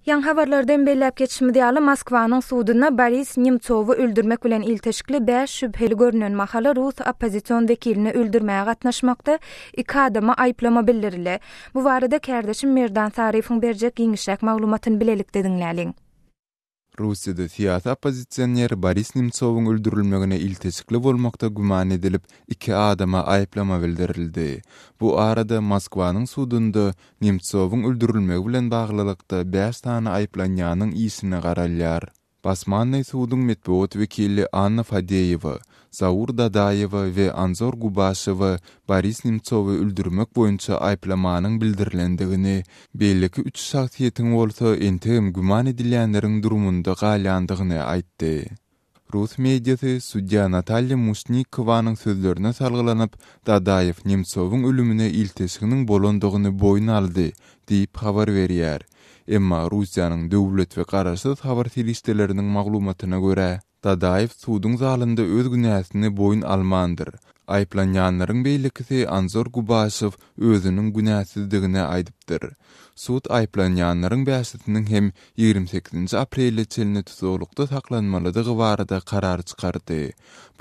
Ýaňy habarlarda hem belläp geçişimiz ýaly, Moskwanyň sudunda Boris Nemtsowy öldürmek bilen ilteşikli bäş şübheli görünen mahaly rus oppozision wekilini öldürmäge gatnaşmakda iki adama aýyplama bildirildi. Bu barada kärdeşim Merdan Saryýewiň berjek giňişräk maglumatyny bilelikde diňläliň. Russiýada syýasy oppozisioner Boris Nemtsowyň öldürilmegine ilteşikli bolmakda güman edilip, iki adama aýyplama bildirildi. Bu arada Moskwanyň sudunda Nemtsowyň öldürilmegi bilen baglylykda bäş sany aýyplanýanyň işine garalýar. Basmannyý suduň metbugat wekili Anna Fadeýewa, Zaur Dadaýewa we Anzor Gubaşewa Boris Nemtsowy öldürmek boýunça aýyplamanyň bildirilendigini, beýleki üç şahsyýetiň bolsa entegem güman edilýänleriň durumynda galýandygyny aýtdy. Rus mediasy sudýa Natalýa Muşnikowanyň sözlerine salgylanyp, Dadaýew Nemtsowyň ölümine ilteşiginiň bolandygyny boýun aldy diýip habar berýär. Emma Russiýanyň döwlet we garaşsyz habar serişdeleriniň maglumatyna görä, Dadaýew suduň zalynda öz günäsini boýun almandyr. Aýyplanýanlaryň beýlekisi Anzor Gubaşew özüniň günäsizdigini aýdypdyr. Sud aýyplanýanlaryň bäşisiniň hem 28-nji aprele çenli tussaglykda saklanmalydygy barada karar çykardy.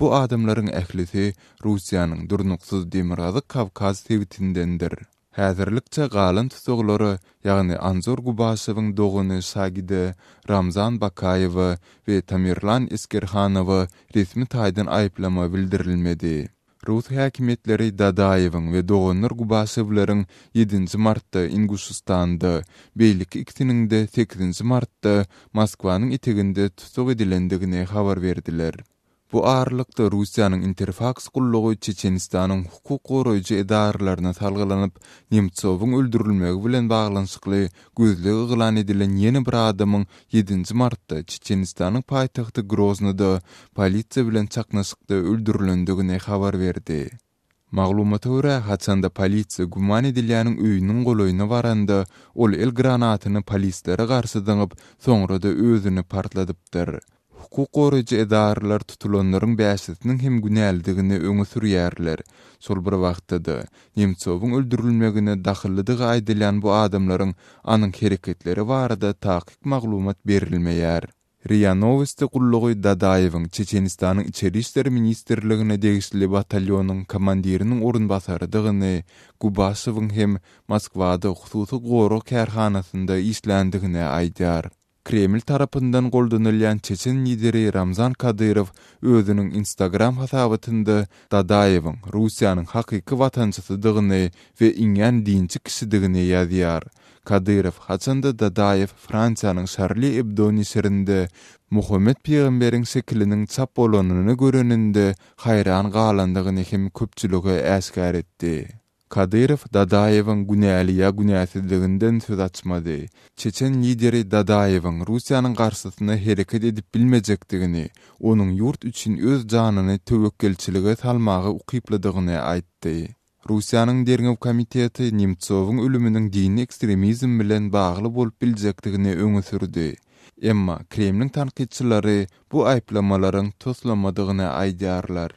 Bu adamlaryň ählisi Russiýanyň durnuksyz Demirgazyk Kawkaz sebitindendir. Häzirlikçe galan tussaglara, ýagny Anzor Gubaşewiň dogany Şagide, Ramzan Bakaýewe we Tamerlan Eskerhanowa resmi taýdan aýyplama bildirilmedi. Rus häkimiýetleri Dadaýewiň we doganlar Gubaşewleriň ýedinji martda Inguşystanda, beýleki ikisiniň-de sekizinji martda Moskwanyň eteginde tussag edilendigini habar berdiler. Bu aralykda, Russiýanyň Interfaks gullugy Çeçenistanyň hukuk goraýjy edaralaryna salgylanyp, Nemtsowyň öldürilmegi bilen baglanyşykly gözleg yglan edilen ýene bir adamyň ýedinji martda Çeçenistanyň paýtagty Groznyda polisiýa bilen çaknyşykda öldürilendigini habar berdi. Maglumata görä, haçanda polisiýa güman edilýäniň öýüniň golaýyna baranda, ol el granatyny polislere garşy zyňyp, soňra-da özüni partladypdyr. Hukuk goraýjy edaralar tutulanlaryň bäşisiniň hem günälidigini öňe sürýärler. Şol bir wagtda-da, Nemtsowyň öldürilmegine dahyllydygy aýdylýan bu adamlaryň anyk hereketleri barada takyk maglumat berilmeýär. Ria Nowosti gullugy Dadaýewiň Çeçenistanyň Içeri işler ministrligine degişli batalýonyň komandiriniň orunbasarydygyny, Gubaşewiň hem Moskwada hususy gorag kärhanasynda işländigini aýdýar. Kreml tarapyndan goldanylýan çeçen lideri Ramzan Kadyrow özüniň Instagram hasabatynda Dadaýewiň Russiýanyň hakyky watançysydygyny we iňňän dinçi kişidigini ýazýar. Kadyrow, haçanda Dadaýew Fransiýanyň Şarli Ebdo neşirinde Muhammet pygamberiň şekiliniň çap bolanyny göreninde haýran galandygyny hem köpçülige äşgär etdi. Kadyrow Dadaýewiň günäli ýa günäsizliginden söz açmady. Çeçen lideri Dadaýewiň Russiýanyň garşysyna hereket edip bilmejekdigini, onuň ýurt üçin öz janyny töwekgelçilige salmaga ukyplydygyny aýtdy. Russiýanyň Derňew komiteti Nemtsowyň ölüminiň dini ekstremizm bilen bagly bolup biljekdigini öňe sürdi. Emma Kremliň tankytçylary bu aýyplamalaryň toslamadygyny aýdýarlar.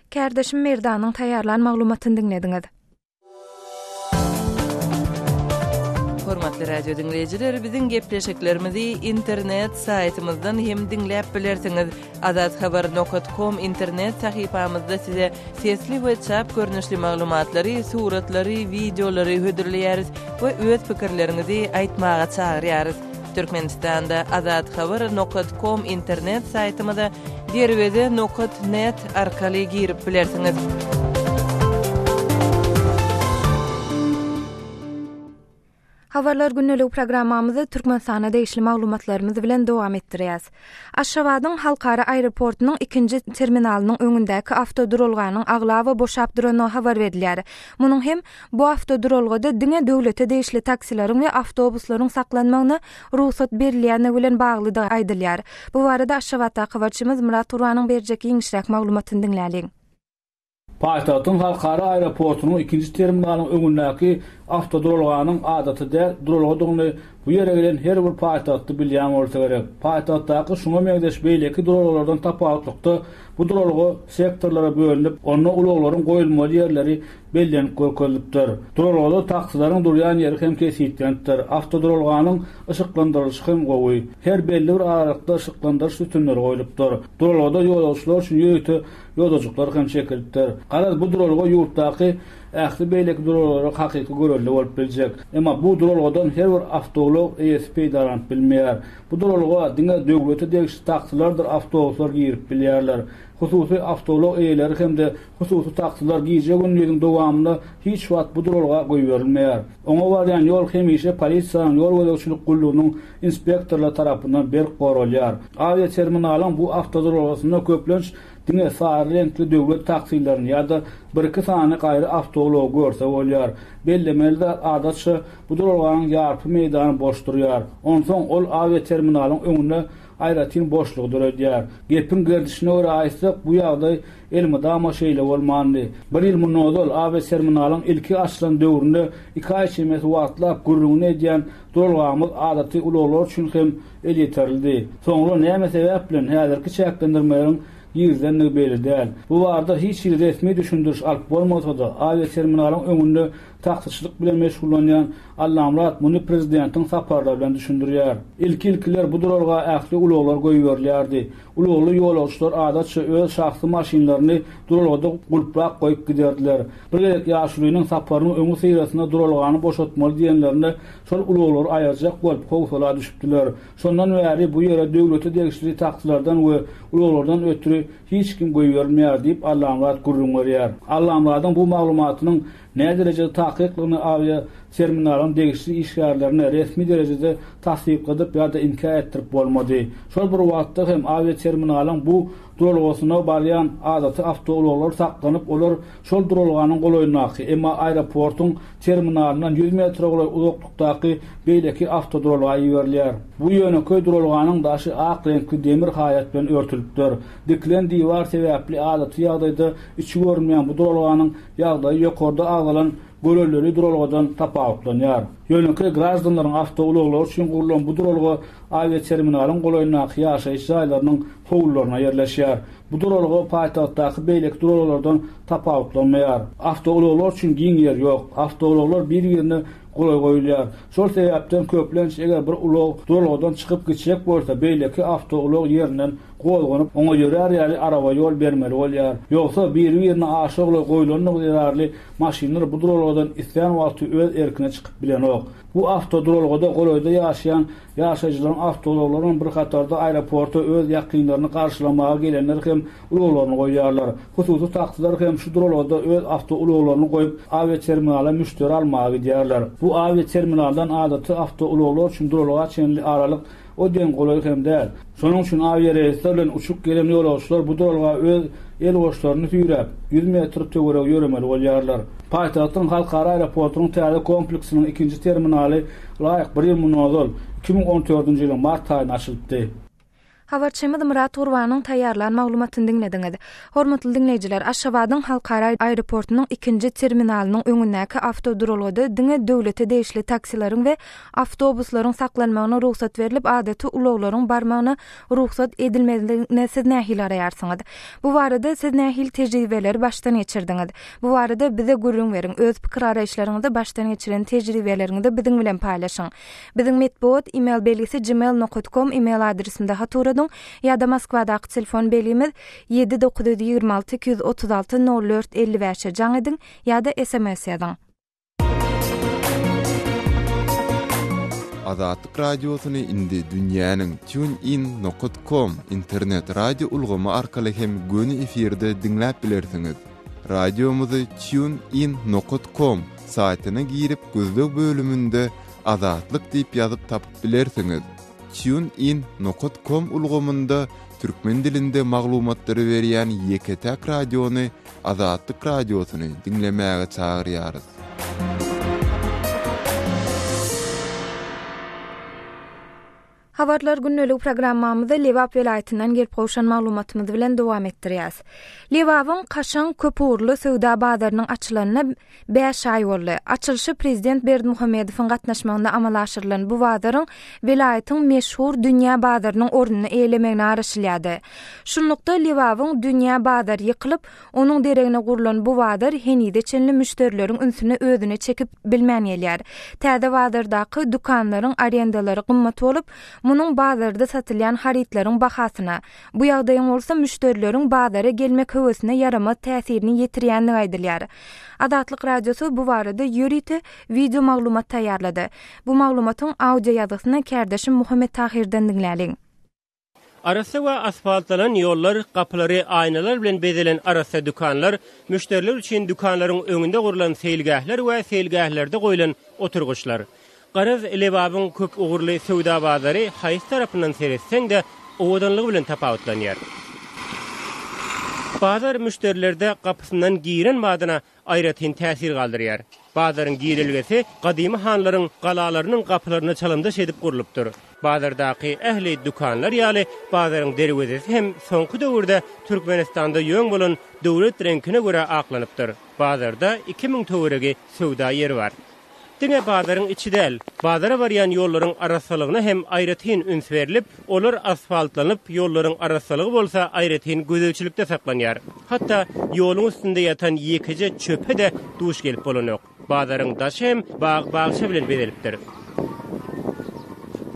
Kärdeşim Merdanyň taýýarlan maglumatyny diňlediňiz. Hormatly radio diňleýjiler, biziň gepleşiklerimizi internet saýtymyzdan hem diňläp bilersiňiz. Azathabar nokat kom internet sahypamyzda size sesli we çap görnüşli maglumatlary, suratlary, wideolary hödürleýäris we öz pikirleriňizi aýtmaga çagyrýarys. Türkmenistanda Azathabar nokat kom internet saýtymyza Derweze nokat net arkaly girip bilersiňiz. Habarlar gündeligi programmamyzy Türkmenistana degişli maglumatlarymyz bilen dowam etdirýäs. Aşgabadyň halkara aeroportunyň ikinji terminalynyň öňündäki awtoduralganyň aglaba boşap durandygy habar berilýär. Munuň hem bu awtoduralgada diňe döwlete degişli taksileriň we awtobuslaryň saklanmagyna rugsat berilýändigi bilen baglydygy aýdylýar. Bu barada Aşgabatdaky habarçymyz Myrat Gurbanyň berjek giňişräk maglumatyny diňläliň. Paýtagtyň halkara aeroportunyň ikinji terminalynyň öňündäki. Awtoduralganyň adaty däl duralgadygyny bu ýere gelen her bir paýtagtly bilýän bolsa gerek. Paýtagtdaky şuňa meňzeş beýleki duralgalardan tapawutlykda bu duralga sektorlara bölünip, onda ulaglaryň goýulmaly ýerleri bellenip görkezilipdir. Duralgada taksileriň durýan ýeri hem kesgitlenipdir. Awtoduralganyň yşyklandyrylyşy hem gowy. Her belli bir aralykda yşyklandyryş sütünleri goýlupdyr. Duralgada ýolagçylar üçin ýörite ýodajyklar hem çekilipdir. Garaz, bu duralga ýurtdaky ähli beýleki duralgalara hakyky görelde bolup biljek. Emma bu duralgadan her bir awtoulag eýesi peýdalanyp bilmeýär. Bu duralga diňe döwlete degişli taksilerdir awtobuslar girip bilýärler. Hususy awtoulag eýeleri hem-de hususy taksiler gije-gündiziň dowamynda hiç wagt bu duralga goýberilmeýär. Oňa barýan ýol hemişe polisiýanyň ýol gözegçilik gullugynyň inspektorlary tarapyndan berk goralýar. Awiaterminalyň bu awtoduralgasynda köplenç diňe sary reňkli döwlet taksilerini ýa-da birki sany gaýry awtoulagy görse bolýar. Bellemeli zat, adatça, bu duralganyň ýarpy meýdany boş durýar. Onsoň ol awiaterminalyň öňünde aýratyn boşlugy döredýär. Gepiň gerdişine görä aýtsak, bu ýagdaý elmydama şeýle bolmandy. Bir ýyl mundan ozal, awiaterminalyň ilki açylan döwründe iki aý çemesi wagtlap gürrüňini edýän duralgamyz adaty ulaglar üçin hem elýeterlidi. Soňra näme sebäp bilen häzirki çäklendirmeleriň girizilendigi belli däl. Bu barada hiç hili resmi düşündiriş alyp bolmasa-da, awiaterminalyň öňünde taksiçilik bilen meşgullanýan Allamyrat muny prezidentiň saparlary bilen düşündirýär. Ilki-ilkiler bu duralga ähli ulaglar goýberilýärdi. Ulagly ýolagçylar adatça öz şahsy maşynlaryny duralgada gulplap goýup giderdiler. Bir gezek ýaşulynyň saparynyň öňüsyrasynda duralgany boşatmaly diýenlerinde şol ulaglary aýyrjak bolup howsala düşüpdiler. Şondan bäri bu ýere döwlete degişli taksilerden we ulaglardan ötri hiç kim goýberilmeýär diýip Allamyrat gürrüň berýär. Allamyradyň bu maglumatynyň Näderejede takyklygyny awia terminalyň degişli işgärlerine resmi derejede tassykladyp ýa-da inkär etdirip bolmady. Şol bir wagtda hem awia terminalyň bu duralgasyna barýan adaty awtoulaglar saklanyp, olar şol duralganyň golaýyndaky, emma aeroportuň terminalyndan ýüz metre golaý uzaklykdaky beýleki awtoduralga iberilýär. Bu ýönekeý duralganyň daşy ak reňkli demir haýat bilen örtülipdir. Dikilen diwar sebäpli adaty ýagdaýda içi görünmeýän bu duralganyň Ýagdaýy ýokarda agzalan görelleli duralgadan tapawutlanýar. Ýönekeý graždanlaryň awtoulaglary üçin gurlan bu duralga awiaterminalyň golaýyndaky ýaşaýyş jaýlarynyň howlularyna ýerleşýär. Bu duralga paýtagtdaky beýleki duralgalardan tapawutlanmaýar. Awtoulaglar üçin giň ýer ýok. Awtoulaglar bir-birine golaý goýulýar. Şol sebäpden köplenç eger bir ulag duralgadan çykyp gitjek bolsa, beýleki awtoulag ýerinden gozganyp, oňa ýörär ýaly araba ýol bermeli bolýar. Ýogsa, biri-birine aşa golaý goýlandygy zerarly maşynlar bu duralgadan islän wagty öz erkine çykyp bilenok. Bu awtoduralgada golaýda ýaşaýan ýaşaýjylaryň awtoulaglary bilen bir hatarda aeroporta öz ýakynlaryny garşylamaga gelenler hem ulaglaryny goýýarlar. Hususy taksiler hem şu duralgada öz awtoulaglaryny goýup, awiaterminala müşderi almaga gidýärler. Bu awiaterminaldan adaty awtoulaglar üçin duralga çenli aralyk O diýen golaý hem däl. Şonuň üçin awiareýsler bilen uçup gelen ýolagçylar bu duralga öz el goşlaryny süýräp, ýüz metr töweregi ýöremeli bolýarlar. Paýtagtyň halkara aeroportunyň täze kompleksiniň ikinji terminaly laýyk bir ýyl mundan ozal, 2014-nji ýylyň mart aýynda açylypdy. Habarçymyz Myrat Gurbanyň taýýarlan maglumatyny diňlediňiz. Hormatly diňleýjiler, Aşgabadyň halkara aeroportunyň ikinji terminalynyň öňündäki awtoduralgada diňe döwlete degişli taksileriň we Awtobuslaryň saklanmagyna rugsat berlip, adaty ulaglaryň barmagyna rugsat edilmezligine siz nähili garaýarsyňyz? Bu barada siz nähili tejribeleri başdan geçirdiňiz? Bu barada bize gürrüň beriň, öz pikir-garaýyşlaryňyzy, başdan geçiren tejribeleriňizi biziň bilen paýlaşyň. Biziň metbugat email belgisi gmail nokat kom email adresimize hat ugradyň ýa-da Moskwadaky telefon belgimiz 7 926 236 04 55-e jaň ediň ýa-da sms ýazyň. Azatlyk Radiosyny indi dünýäniň TuneIn nokat kom internet radio ulgamy arkaly hem göni efirde diňläp bilersiňiz. Radiomyzy TuneIn nokat kom saýtyna girip gözleg bölüminde Azatlyk diýip ýazyp tapyp bilersiňiz. TuneIn nokat kom ulgamynda türkmen dilinde maglumatlary berýän ýeke-täk radiony Azatlyk Radiosyny diňlemäge çagyrýarys. Habarlar gündelik programmamyzy Lebap welaýatyndan gelip gowşan maglumatymyz bilen dowam etdirýäs. Lebabyň kaşaň köpugurly söwda bazarynyň açylanyna bäş aý boldy. Açylyşy prezident Berdimuhamedowyň gatnaşmagynda amala aşyrylan bu bazaryň welaýatyň meşhur Dünýä bazarynyň ornuny eýelemegine garaşylýardy. Şunlukda, Lebabyň Dünýä bazary ýykylyp, Onuň deregine gurlan bu bazar henize çenli müşderileriň ünsüni özüne çekip bilmän gelýär. Täze bazardaky dükanlaryň arendalary gymmat bolup, munuň bazarda satylýan harytlaryň bahasyna, bu ýagdaýyň bolsa müşderileriň bazara gelmek höwesine ýaramaz täsirini ýetirýändigi aýdylýar. Azatlyk Radiosy bu barada ýörite wideo maglumat taýýarlady. Bu maglumatyň audio ýazgysyny kärdeşim Muhammet Tahyrdan diňläliň. Arassa we asfaltlanan ýollar, gapylary aýnalar bilen bezelen arassa dükanlar, müşderiler üçin dükanlaryň öňünde gurlan seýilgähler we seýilgählerde goýlan oturgyçlar. Garaz, Lebabyň köp ugurly söwda bazary haýsy tarapyndan seretseň-de, owadanlygy bilen tapawutlanýar. Bazar müşderilerde gapysyndan giren badyna aýratyn täsir galdyrýar. Bazaryň girelgesi gadymy hanlaryň galalarynyň gapylaryna çalymdaş edip gurlupdyr. Bazardaky ähli dükanlar ýaly, bazaryň derwezesi hem soňky döwürde Türkmenistanda ýöň bolan döwlet reňkine görä aklanypdyr. Bazarda 2000 töweregi söwda ýeri bar. Diňe bazaryň içi däl, bazara barýan ýollaryň arassalygyna hem aýratyn üns berlip, olar asfaltlanyp, ýollaryň arassalygy bolsa aýratyn gözegçilikde saklanýar. Hatda ýoluň üstünde ýatan ýekeje çöpe-de duş gelip bolanok. Bazaryň daşy hem bag-bagça bilen bezelipdir.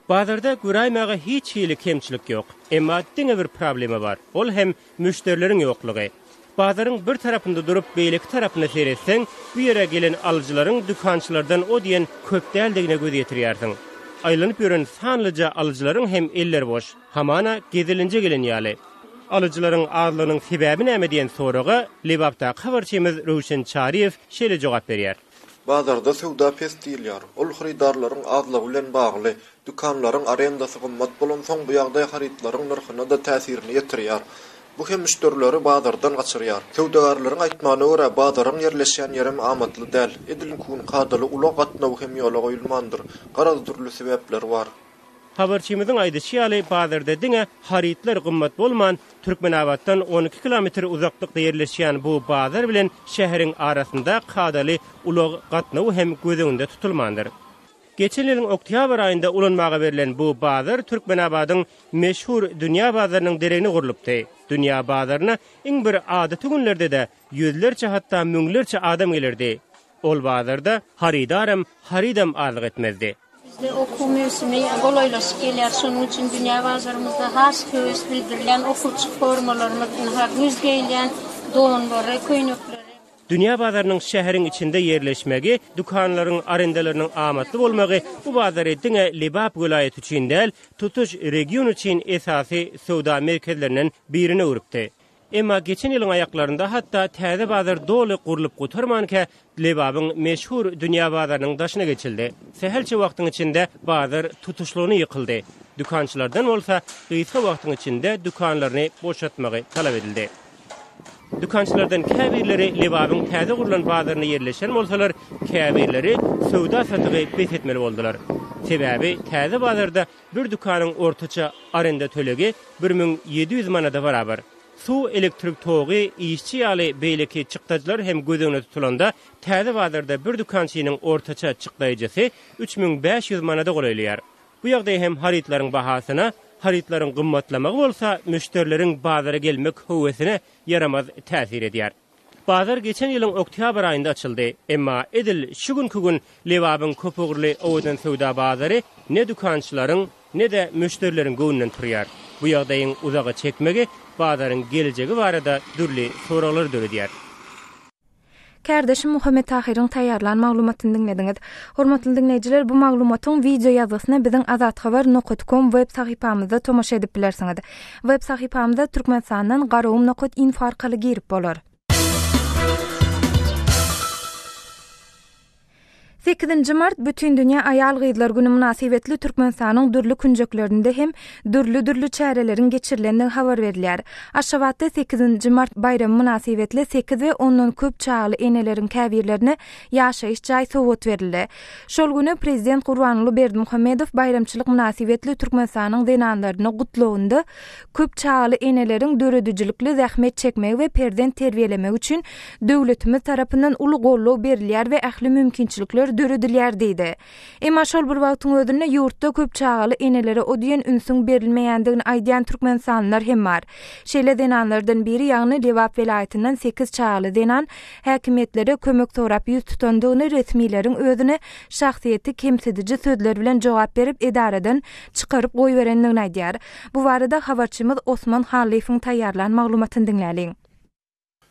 Bazarda göräýmäge hiç hili kemçilik ýok. Emma diňe bir problema bar, ol hem müşderileriň ýoklugy. Bazaryň bir tarapynda durup, beýleki tarapyna seretseň, bu ýere gelen alyjylaryň dükançylardan o diýen köp däldigine göz ýetirýärsiň. Aýlanyp ýören sanlyja alyjylaryň hem elleri boş, hamana gezelenje gelen ýaly. Alyjylaryň azlygynyň sebäbi näme diýen soraga Lebapdaky habarçymyz Röwşen Çaryýew şeýle jogap berýär. Bazarda söwda pes diýilýär. Ol hyrydarlaryň azlygy bilen bagly. Dükanlaryň arendasy gymmat bolansoň, bu ýagdaý harytlaryň nyrhyna-da täsirini ýetirýär. Bu hem müşderileri bazardan gaçyrýar. Söwdagärleriň aýtmagyna görä, bazaryň ýerleşýän ýerem amatly däl. Edil kun kadaly ulag gatnawy hem ýola goýulmandyr. Garaz, dürli sebäpler bar. Habarçymyzyň aýdyşy ýaly, bazarda diňe harytlar gymmat bolman, Türkmenabatdan 12 kilometr uzaklykda ýerleşýän bu bazar bilen şäheriň arasynda kadaly ulag gatnawy hem göz öňünde tutulmandyr. Geçen ýylyň oktýabr aýynda ulanmaga berlen bu bazar Türkmenabadyň meşhur Dünýä bazarynyň deregine gurlupdy. Dünýä bazaryna iň bir adaty günlerde-de ýüzlerçe hatda müňlerçe adam gelerdi. Ol bazarda harydaram, harydam azlyk etmezdi. Bizde okuw möwsümi golaýlaşyp gelýär. Şonuň üçin dünýä bazarymyzda has höwes bildirilýän okuwçy formalarymyz, ynha, güýz geýilýän donlary, köýnekleri. Dünýä bazarynyň şäheriň içinde ýerleşmegi, dükanlaryň arendalarynyň amatly bolmagy bu bazary diňe Lebap welaýaty üçin däl, tutuş region üçin esasy söwda merkezlerinden birine öwrüpdi. Emma geçen ýylyň aýaklarynda hatda täze bazar doly gurlup gutarmanka Lebabyň meşhur Dünýä bazarynyň daşyna geçildi. Sähelçe wagtyň içinde bazar tutuşlygyna ýykyldy. Dükançylardan bolsa gysga wagtyň içinde dükanlaryny boşatmagy talap edildi. Dükançylardan käbirleri Lebabyň täze gurlan bazarynda ýerleşen bolsalar, käbirleri söwda-satygy bes etmeli boldular. Sebäbi täze bazarda bir dükanyň ortaça arenda tölegi 1700 manada barabar. Suw, elektrik togy, işçi ýaly beýleki çykdajylar hem göz öňünde tutulanda, täze bazarda bir dükançynyň ortaça çykdaýjysy 3500 manada golaýlaýar. Bu ýagdaý hem harytlaryň bahasyna, harytlaryň gymmatlamagy bolsa müşderileriň bazara gelmek höwesine ýaramaz täsir edýär. Bazar geçen ýylyň oktýabr aýynda açyldy. Emma edil şu günki gün Lebabyň köpugurly owadan söwda bazary ne dükançylaryň, ne-de müşderileriň göwnünden turýar. Bu ýagdaýyň uzaga çekmegi bazaryň gelejegi barada dürli soraglary döredýär. Kärdeşim Muhammet Tahyryň taýýarlan maglumatyny diňlediňiz. Hormatly diňleýjiler, bu maglumatyň wideo ýazgysyna biziň azathabar nokat kom web sahypamyzda tomaşa edip bilersiňiz. Web sahypamyza Türkmenistandan garagum nokat info arkaly girip bolar. Sekizinji mart Bütindünýä aýal-gyzlar güni mynasybetli Türkmenistanyň dürli künjeklerinde hem dürli-dürli çäreleriň geçirilendigi habar berilýär. Aşgabatda sekizinji mart baýramy mynasybetli sekiz we ondan köp çagaly eneleriň käbirlerine ýaşaýyş jaý sowgat berildi. Şol güni Prezident Gurbanguly Berdimuhamedow baýramçylyk mynasybetli Türkmenistanyň zenanlaryna gutlagynda Köp çagaly eneleriň döredijilikli zähmet çekmegi we perzent terbiýelemegi üçin döwletimiz tarapyndan uly goldaw berilýär we ähli mümkinçilikler döredilýär diýdi. Emma şol bir wagtyň özünde ýurtda köp çagaly enelere o diýen ünsüň berilmeýändigini aýdýan türkmenistanlylar hem bar. Şeýle zenanlardan biri, ýagny Lebap welaýatyndan sekiz çagaly zenan häkimiýetlere kömek sorap ýüz tutandygyny resmileriň özüne şahsyýeti kemsidiji sözler bilen jogap berip edaradan çykaryp goýberendigini aýdýar. Bu barada habarçymyz Osman Hallyýewiň taýýarlan maglumatyny diňläliň.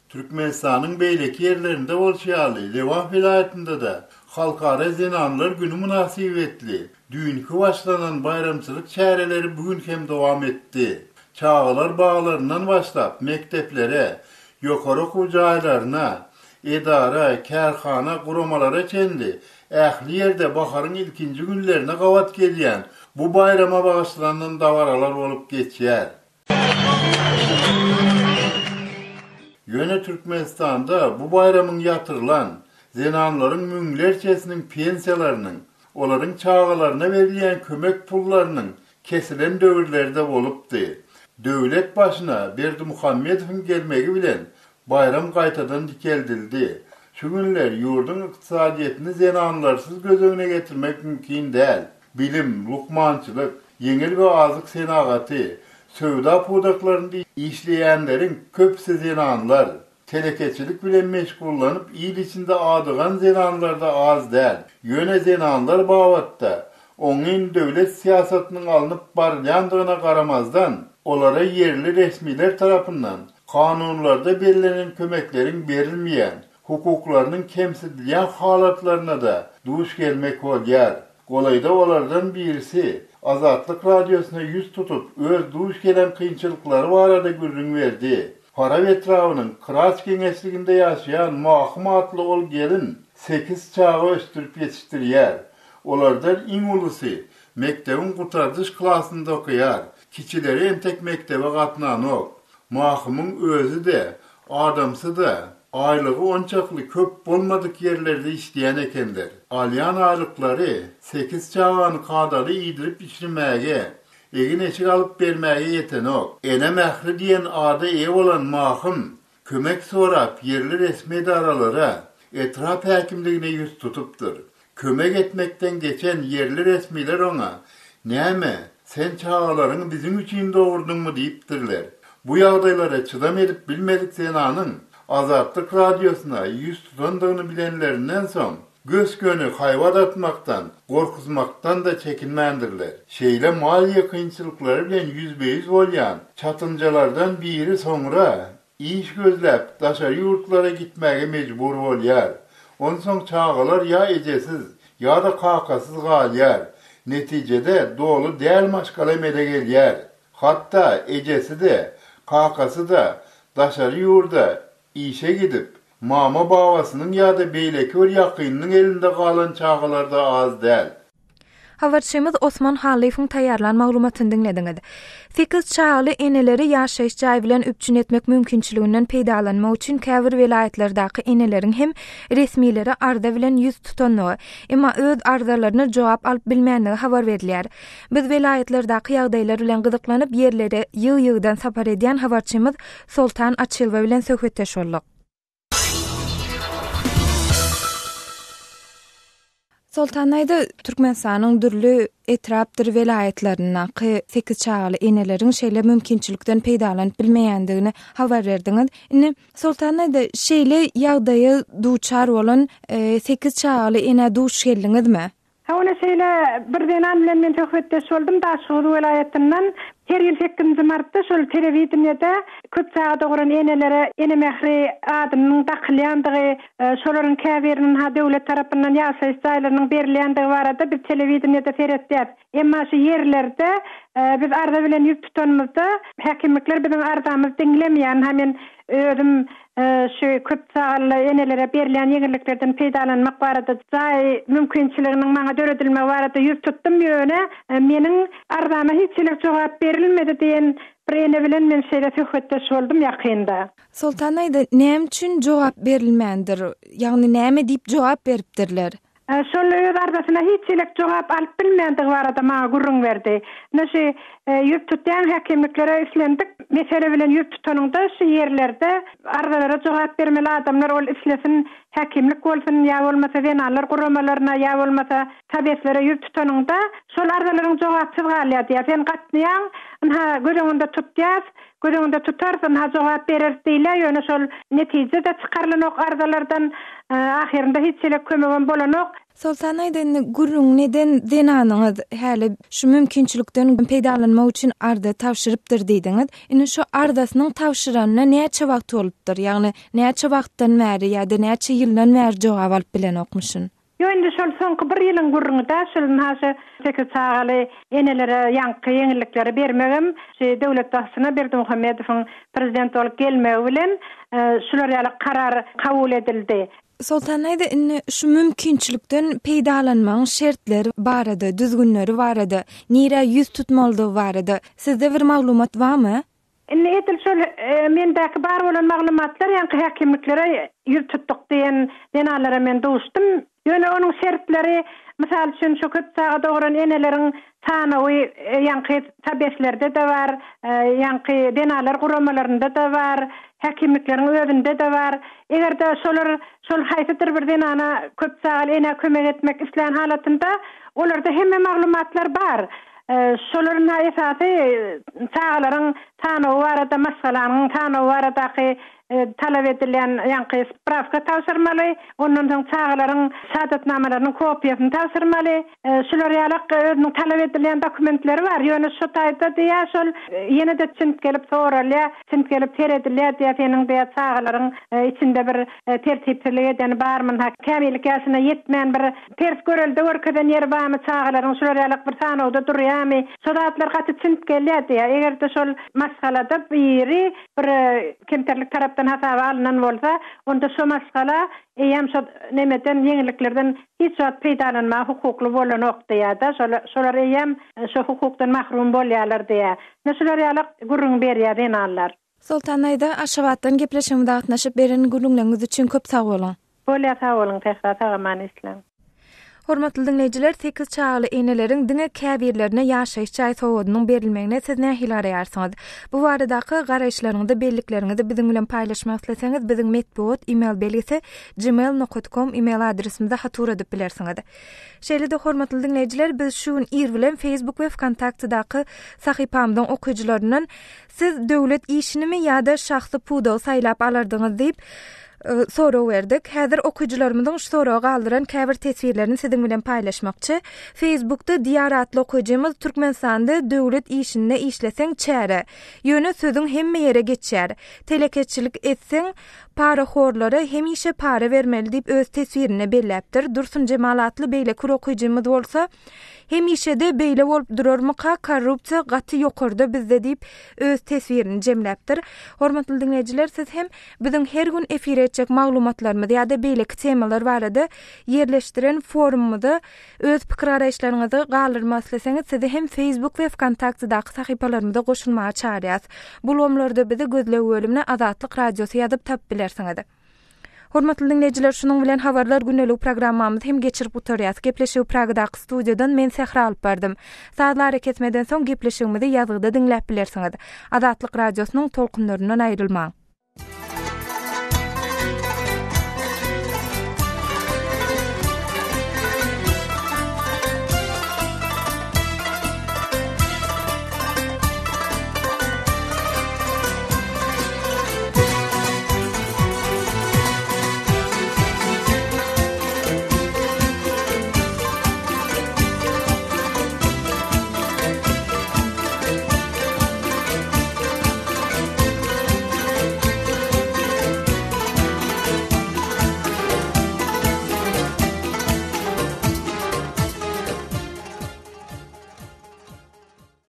Türkmenistanyň beýleki ýerlerinde bolşy ýaly, Lebap welaýatynda-da Halkara zenanlar güni mynasybetli düýnki başlanan baýramçylyk çäreleri bu gün hem dowam etdi. Çagalar baglaryndan başlap, mekdeplere, ýokary okuw jaýlaryna, edara, kärhana, guramalara çenli ähli ýerde baharyň ilkinji günlerine gabat gelýän bu baýrama bagyşlanan dabaralar bolup geçýär. Ýöne Türkmenistanda bu baýramyň ýatyrylan, zenanlaryň müňlerçesiniň pensiýalarynyň, olaryň çagalaryna berilýän kömek pullarynyň kesilen döwürleri-de bolupdy. Döwlet başyna Berdimuhamedowyň gelmegi bilen Baýram gaýtadan dikeldildi. Şu günler ýurduň ykdysadyýetini zenanlarsyz göz öňüne getirmek mümkin däl. Bilim, lukmançylyk, ýeňil we azyk senagaty, söwda pudaklarynda işleýänleriň köpüsi zenanlar. Telekeçilik bilen meşgullanyp il içinde adygan zenanlar-da az däl. Ýöne zenanlar babatda oňyn döwlet syýasatynyň alnyp barylýandygyna garamazdan, olara ýerli resmiler tarapyndan Kanunlarda bellenen kömekleriň berilmeýän, hukuklarynyň kemsidilýän halatlaryna-da duş gelmek bolýar. Golaýda olardan birisi Azatlyk Radiosyna ýüz tutup, öz duş gelen kynçylyklary barada gürrüň berdi. Farap etrabynyň Kyraç geňeşliginde ýaşaýan Mahym atly ol gelin sekiz çaga ösdürip ýetişdirýär. Olardan iň ulusy mekdebiň gutardyş klasynda okaýar, kiçileri entek mekdebe gatnanok. Mahymyň özi-de, adamsy-da aýlygy onçakly köp bolmadyk ýerlerde işleýän ekenler. Alýan aýlyklary sekiz çagany kadaly iýdirip-içirmäge, egin-eşik alyp bermäge ýetenok. Ene mähri diýen ada eýe bolan Mahym kömek sorap ýerli resmi edaralara, etrap häkimligine ýüz tutupdyr. Kömek etmekden geçen ýerli resmiler oňa, Näme, sen çagalaryňy biziň üçin dogurdyňmy diýipdirler. Bu ýagdaýlara çydam edip bilmedik zenanyň Azatlyk Radiosyna ýüz tutandygyny bilenlerinden soň, gös-göni haýbat atmakdan, gorkuzmakdan-da çekinmändirler. Şeýle maliýe kynçylyklary bilen ýüzbe-ýüz bolýan çatynjalardan biri soňra Iş gözläp, daşary ýurtlara gitmäge mejbur bolýar. Onsoň çagalar ýa ejesiz, ýa-da kakasyz galýar. Netijede, doly däl maşgala emele gelýär. Hatda ejesi-de, kakasy-da daşary ýurda işe gidip, mama-babasynyň ýa-da beýleki bir ýakynynyň elinde galan çagalar-da az däl. Habarçymyz Osman Hallyýewiň taýýarlan maglumatyny diňlediňiz. Sekiz çagaly eneleri ýaşaýyş jaý bilen üpjün etmek mümkinçiliginden peýdalanmak üçin käbir welaýatlardaky eneleriň hem resmilere arza bilen ýüz tutandygy, emma öz arzalaryna jogap alyp bilmändigi habar berilýär. Biz welaýatlardaky ýagdaýlar bilen gyzyklanyp, ýerlere ýygy-ýygydan sapar edýän habarçymyz Soltan Açylowa bilen söhbetdeş bolduk. Soltan daýza, Türkmenistanyň dürli etrapdyr welaýatlaryndaky sekiz çagaly eneleriň şeýle mümkinçilikden peýdalanyp bilmeýändigini habar berdiňiz. Indi, Soltan daýza, şeýle ýagdaýa duçar bolan sekiz çagaly enä duş geldiňizmi? Hawa, şeýle bir zenan bilen men söhbetdeş boldum, Daşoguz welaýatyndan. Her ýyl sekizinji martda şol telewideniýede köp çaga dogran enelere Ene mähri adynyň dakylýandygy, şolaryň käbiriniň ha döwlet tarapyndan ýaşaýyş jaýlarynyň berilýändigi barada biz telewideniýede seretýäs. Emma şu ýerlerde biz arza bilen ýüz tutanymyzda häkimlikler biziň arzamyzy diňlemeýär. Ynha men özüm şu köp çagaly enelere berilýän ýeňilliklerden peýdalanmak barada, jaý mümkinçiliginiň maňa döredilmegi barada ýüz tutdum, ýöne meniň arzama hiç hili jogap berilmedi diýen bir ene bilen men şeýle söhbetdeş boldum ýakynda. Soltan aýda, näme üçin jogap berilmändir? Ýagny näme diýip jogap beripdirler? Şol öz arzasyna hiç hili jogap alyp bilmändigi barada maňa gürrüň berdi. Ine şu ýüz tutýan häkimliklere islendik mesele bilen ýüz tutanyňda şu ýerlerde arzalara jogap bermeli adamlar ol islesin häkimlik bolsun ýa bolmasa zenanlar guramalaryna ýa bolmasa sobeslere ýüz tutanyňda şol arzalaryň jogapsyz galýar diýýär. Sen gatnaýaň ynha göz öňünde tutýas Göz öňünde tutarys, ynha jogap bereris diýilýär, ýöne şol netije-de çykarylanok arzalardan, ahyrynda hiç hili kömegem bolanok. Soltan aýda indi gürrüňini eden zenanyňyz häli şu mümkinçilikden peýdalanmak üçin arza tabşyrypdyr diýdiňiz. Indi şu arzasynyň tabşyranyna näçe wagt bolupdyr? Ýagny näçe wagtdan bäri ýa-da näçe ýyldan bäri jogap alyp bilenokmyşyn? Ýok indi şol soňky bir ýylyň gürrüňi-dä şol ynha şu sekiz çagaly enelere ýaňky ýeňillikleri bermegem şu döwlet başyna Berdimuhamedowyň prezident bolup gelmegi bilen şular ýaly karar kabul edildi. Soltan daýza indi şu mümkinçilikden peýdalanmagyň şertleri barada, düzgünleri barada, nirä ýüz tutmalydygy barada sizde bir maglumat barmy? Indi edil şol mendäki bar bolan maglumatlar ýaňky häkimliklere ýüz tutduk diýen zenanlara men duşdum. Ýöne onuň şertleri, mysal üçin, şu köp çaga dogran eneleriň sanawy ýaňky sobeslerde-de bar, ýaňky zenanlar guramalarynda-da bar, häkimlikleriň özünde-de bar. Eger-de şolar şol haýsydyr bir zenana, köp çagaly enä kömek etmek islän halatynda, olarda hemme maglumatlar bar. Şolaryň esasy çagalaryň sanawy barada, maşgalanyň sanawy baradaky talap edilýän ýaňky sprawka tabşyrmaly, ondan soň çagalaryň şahadatnamalarynyň kopiýasyny tabşyrmaly. Şular ýalak özüniň talap edilýän dokumentleri bar. Ýöne şu taýda diýýär, şol ýene-de çint gelip soralýar, çint gelip seredilýär diýýär, seniň diýýär çagalaryň içinde bir tertipsizlik edeni barmy, kämillik ýaşyna ýetmän bir Ters görelde görkezen ýeri barmy çagalaryň şular ýalak bir sanawda durýamy şo zatlar gaty çint gelýär diýýär egerde şol maşgalada biri bir kemterlik tarapdan hasaba alynan bolsa onda şo maşgala eýýäm şo nemeden ýeňilliklerden hiç wagt peýdalanmaga hukukly bolanok diýýärda şol şolar eýýäm şo hukukdan mahrum bolýarlar diýýär ine şular ýalak gürrüň berýär zenanlar. Soltan daýza, Aşgabatdan gepleşigimize gatnaşyp beren gürrüňleriňiz üçin köp sag boluň. Bolýa sag boluň Sähra sag-aman işläň. Hormatly diňleýjiler, sekiz çagaly eneleriň diňe käbirlerine ýaşaýyş jaý sowgadynyň berilmegine siz nähili garaýarsyňyz? Bu baradaky garaýyşlaryňyzy, bellikleriňizi biziň bilen paýlaşmak isleseňiz, biziň metbugat email belgisi gmail nokat kom email adresimize hat ugradyp bilersiňiz. Şeýle-de hormatly diňleýjiler, biz şu gün ir bilen Facebook we Wkontaktedaky sahypamyzyň okyjylaryndan Siz döwlet işinimi ýa-da şahsy pudagy saýlap alardyňyz diýip, sorag berdik. Häzir okyjylarymyzyň şu soraga galdyran käbir teswirlerini siziň bilen paýlaşmakçy. Facebookda Diýar atly okyjymyz Türkmenistanda döwlet işinde işleseň çäre. Ýöne sözüň hemme ýere geçýär. Telekeçilik etseň parahorlara hemişe para bermeli diýip öz teswirinde belläpdir. Dursunjemal atly beýleki bir okyjymyz bolsa Hemişede beýle bolup durarmyka korrupsiýa gaty ýokarda bizde diýip öz teswirini jemläpdir. Hormatly diňleýjiler siz hem biziň her gün efire etjek maglumatlarymyz ýa-da beýleki temalar barada ýerleşdiren forumymyza öz pikir garaýyşlaryňyzy galdyrmak isleseňiz sizi hem Facebook we Wkontaktedaky sahypalarymyza goşulmaga çagyrýas. Bu ulgamlarda bizi gözleg bölümine Azatlyk Radiosy ýazyp tapyp bilersiňiz. Hormatly diňleýjiler, şunuň bilen Habarlar gündelik programmamyzy hem geçirip gutarýas. Gepleşigi Pragadaky studiýadan men Sähra alyp bardym. Sazly arakesmeden soň gepleşigimizi ýazgyda diňläp bilersiňiz. Azatlyk Radiosynyň tolkunlaryndan aýrylmaň.